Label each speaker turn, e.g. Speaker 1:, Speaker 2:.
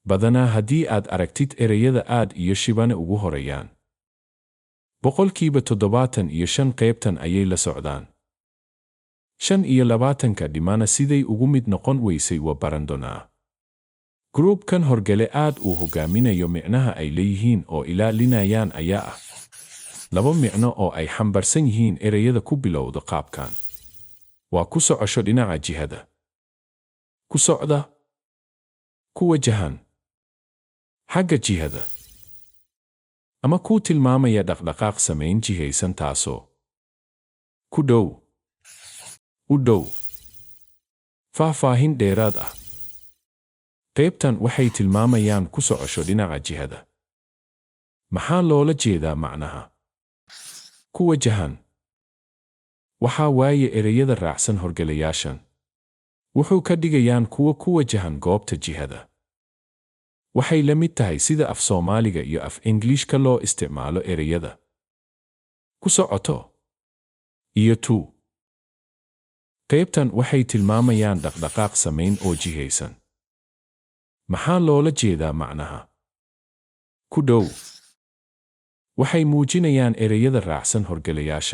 Speaker 1: Badanaa haddii aad aragtid ereyada aad iyo shibane ugu horayaan, 75% qaybtan ayay la socdaan. 25-ka dhimana siday ugu mid noqon weysay wa barandonaa. Groupkan horgale aad uu hogaaminayo micnaha ay leeyihiin oo ilaalinayaan ayaa ah labo micno oo ay xambarsan yihiin ereyada ku bilowda qaabkan. Waa ku socosho dhinaca jihada. Ku socda. Ku wajahan. Xagga jihada. Ama kuu tilmaamaya dhaqdhaqaaq samayn jihaysan taasoo ku dhow. U dhow. Faahfaahin dheeraad ah. Qaybtan waxay tilmaamayaan ku socosho dhinaca jihada. Maxaa loola jeedaa macnaha ku wajahan? Waxaa waaye ereyada raacsan horgelayaashan. Wuxuu ka dhigayaan kuwo ku wajahan goobta jihada. Waxay la mid tahay sida af Soomaaliga iyo af Ingiliishka loo isticmaalo ereyada ku socoto iyo to. Qaybtan waxay tilmaamayaan dhaqdhaqaaq samayn oo jihaysan. Maxaa loola jeedaa macnaha ku dhow? Waxay muujinayaan ereyada raacsan horgelayaashan.